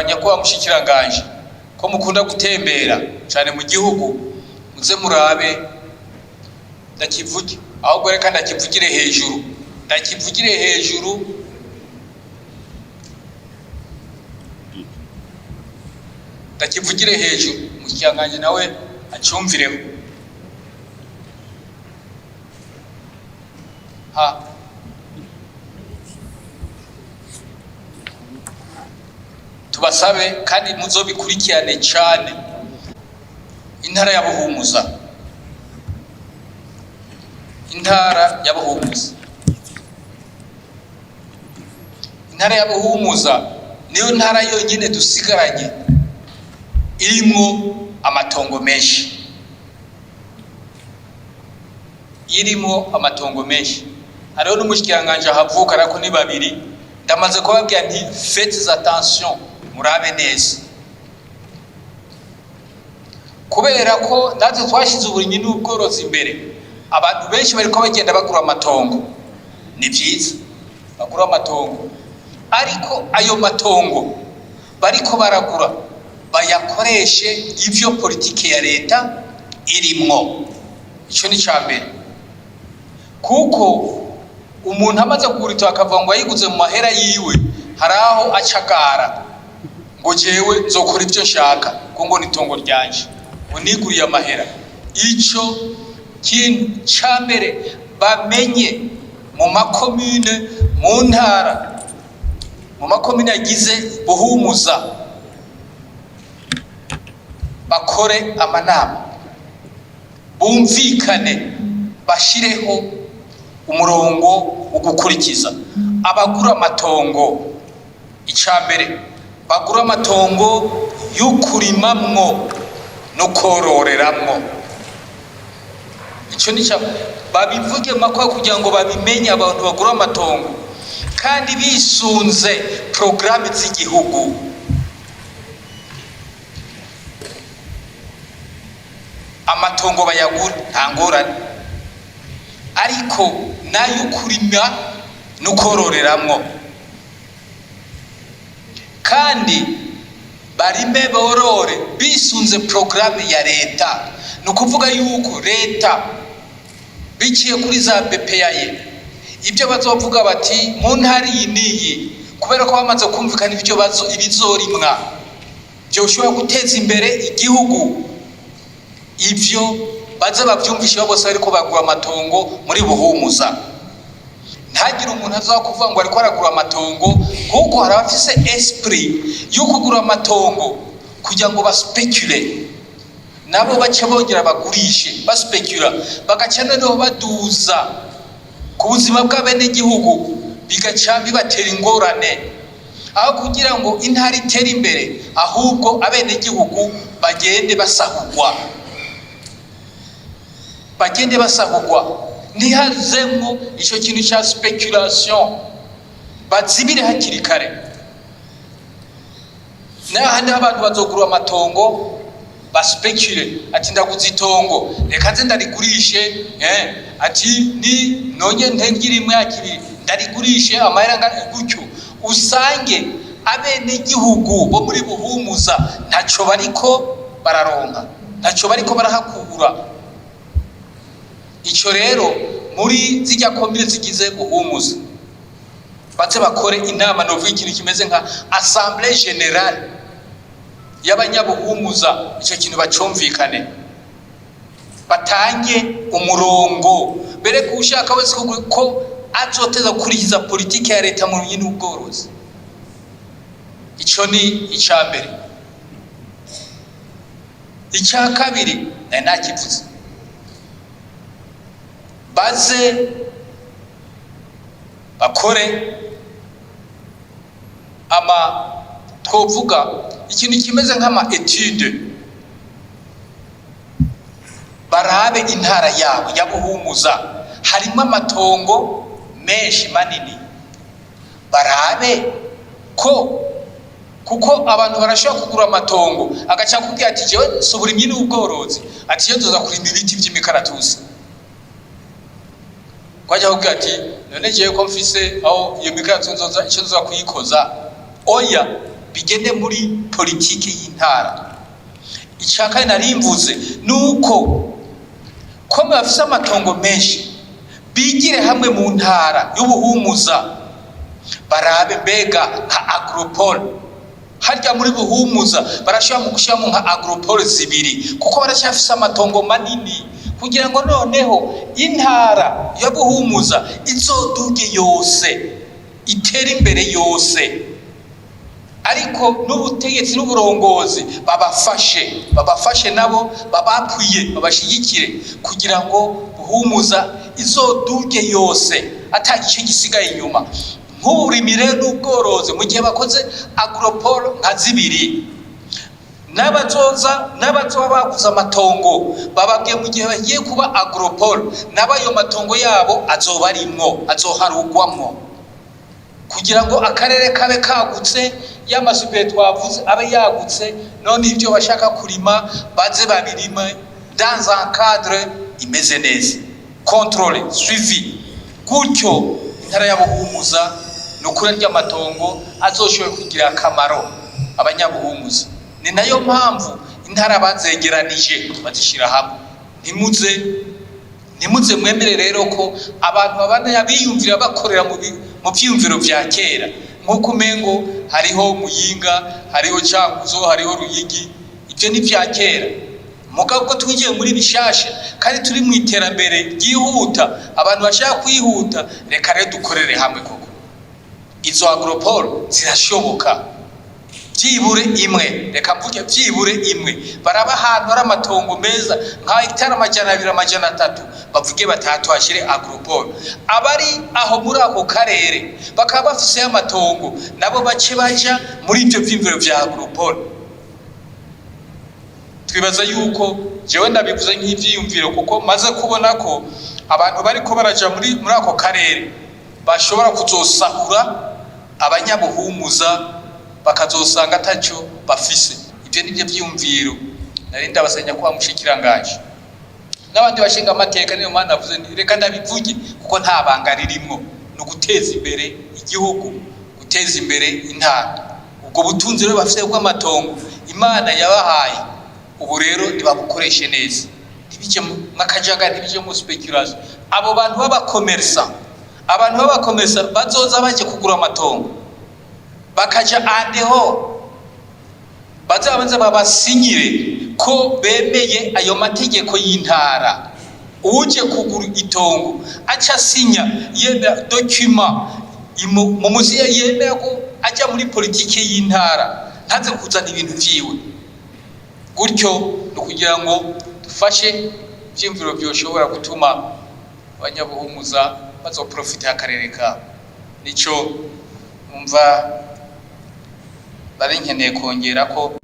Nyakubahwa mushikiranganje, ko mukunda gutembera cyane mu gihugu, muze murabe. Ndakivuge, ahubwo reka ndakivugire hejuru, ndakivugire hejuru. Ndakivugire hejuru, umushikiranganji nawe acumvireho. Ha, tubasabe kandi muzobikurikirane cyane. Intara ya Buhumuza, intara ya Buhumuza, intara ya Buhumuza niyo ntara yonyine dusigaranye irimwo amatongo menshi, irimo amatongo menshi. Hariho n'umushikiranganje ahavuka, ariko ni babiri. Ndamaze kubabwira nti: "Faites attention, murabe neza," kubera ko natwe twashyize uburimyi n'ubworozi imbere. Abantu benshi bariko bagenda bagura amatongo. Ni byiza, bagura amatongo, ariko ayo matongo bariko baragura bayakoreshe ivyo politike ya leta irimwo. Ico ni ca mbere, kuko umuntu amaze kugura itongo akavuga ngo yayiguze mu mahera yiwe, hari aho acagara ngo: "Jewe nzokora ibyo nshaka, ko ngo ni itongo ryanje, ngo niguriye amahera." Ico kintu ca mbere, bamenye mu makomine, mu ntara, mu makomine agize Buhumuza, bakore amanama, bumvikane, bashireho umurongo wo gukurikiza. Abagura amatongo, icya mbere, bagura amatongo yo kurimamwo no kororeramwo. Icyo ni cya babivuge makwa kugira ngo babimenye abantu bagura amatongo, kandi bisunze porogaramu z'igihugu. Amatongo bayagura, nta ngorane, ariko nayo kurima no kororeramwo, kandi barime borore bisunze porogaramu ya leta. Ni ukuvuga yuko leta biciye kuri za BPAE, ibyo bazovuga bati mu ntara iyi n'iyi, kubera ko bamaze kumvikana ibyo bazo ibizorimwa byoshobora guteza imbere igihugu, ibyo baze babyumvishe bose bariko bagura amatongo muri Buhumuza. Ntagire umuntu aza kuvuga ngo ariko aragura amatongo, kuko hari abafise esprit yo kugura amatongo kugira ngo baspécule, nabo bace bongera bagurishe, baspécula, bagaca noneho baduza ku buzima bw'abenegihugu, bigaca bibatera ingorane. Aho kugira ngo intara itere imbere, ahubwo abenegihugu bagende basahugwa, bagende basahugwa. Ntihazemwo icyo kintu cya spéculation, bazibire hakiri kare. N'ahandi abantu bazogura amatongo baspécule, ati: "Ndaguze itongo, reka nze ndarigurishe," ati ni nonye ntengire imyaka 2 ndarigurishe amahera angana gutyo. Usange abenegihugu bo muri Buhumuza ntaco bariko bararonka, ntaco bariko barahakura. Ico rero, muri zijya komine zigize Buhumuza, baze bakore inama, novuga ikintu kimeze nka assemblée générale y'abanyabuhumuza. Icyo kintu bacumvikane, batange umurongo mbere ko ushaka wese ko azoteza gukurikiza politiki ya leta mu burimyi n'ubworozi. Icyo ni icya mbere. Icya kabiri nari nakivuze: baze bakore ama, twovuga ikintu kimeze nk'ama étude, barabe intara yabo ya Buhumuza harimo amatongo menshi manini, barabe ko, kuko abantu barashobora kugura amatongo, agaca akubwira ati: "Jewe si uburimyi n'ubworozi," ati: "Iyo tuza kurima ibiti by'imikaratusi." Kwajya akubwira ati: "None jewe ko mfise aho iyo mikaratusi nzoza, icyo nzoza kuyikoza?" Oya. Bigende muri politiki y'intara. Icya kane narimvuze ni uko ko bafise amatongo menshi, bigire hamwe mu ntara y'Ubuhumuza, barabe mbega nka agropole harya muri Buhumuza barashobora mu gushyiramo nka agropole zibiri, kuko baracyafise amatongo manini, kugira ngo noneho intara ya Buhumuza izoduge yose, itere imbere yose. Ariko n'ubutegetsi n'uburongozi babafashe nabo, babapwiye, babashigikire, kugira ngo Buhumuza izoduge yose, ata gice gisigaye inyuma. Nk'uburimyi rero n'ubworozi, mu gihe bakoze agropole nka zibiri, n'abazoza n'abazoba baguze amatongo bababwiye, mu gihe bagiye kuba agropole, nabo ayo matongo yabo azoba arimwo, azoharugwamwo, kugira ngo akarere kabe kagutse, ya masuperi twavuze abe yagutse. None ibyo bashaka kurima baze babirime dans un cadre imeze neza, contrôle, suivi. Gutyo intara ya Buhumuza, ni ukuri ry'amatongo azoshobora kugira akamaro abanyabuhumuza. Ni nayo mpamvu intara bazegeranije, bazishyira hamwe. Ntimuze mwemere rero ko abantu babana biyumvira, bakorera mu byiyumviro vya kera, nk'uko umengo hariho Muyinga, hariho Cankuzo, hariho Ruyigi. Ibyo ni vya kera. Mugabo ko twinjiye muri bishasha kandi turi mu iterambere ryihuta, abantu bashaka kwihuta, reka rero dukorere hamwe koko. Izo agropole zirashoboka, byibure imwe, reka mvuge byibure imwe. Baraba ahantu hari amatongo meza, nka hegitari 200, 300, bavuge batatu hashyire agropole. Abari aho muri ako karere bakaba bafiseyo amatongo, nabo bace baja muri ibyo vyiyumviro vya agropole. Twibaza yuko jewe ndabivuze nk'ivyiyumviro, kuko maze kubona ko abantu bariko baraja muri ako karere bashobora kuzosahura abanyabuhumuza, bakazosanga ataco bafise. Ivyo nivyo vyiyumviro nari ndabasenya kwa mushikirangaje n'abandi bashinga amateka. Niyo mpamvu navuze nti reka ndabivuge, kuko nta banga ririmwo, ni uguteza imbere igihugu, guteza imbere intara. Ubwo butunzi rero bafite bw'amatongo Imana yabahaye, ubu rero nibabukoreshe neza, ntibije mw'akajagari, ntibije mu spéculation. Abo bantu b'abakomersa, abantu b'abakomersa bazoza baje kugura amatongo, bakaja andeho, bazabanza babasinyire ko bemeye ayo mategeko y'intara. Uje kugura itongo aca asinya, yemera document mu muzi, yemera ko ajya muri politike y'intara, ntaze kuzana ibintu vyiwe. Gutyo ni ukugira ngo dufashe ivyiyumviro vyoshobora gutuma abanyabuhumuza bazoprofita akarere kabo. Nico numva bari nkeneye kongera ko.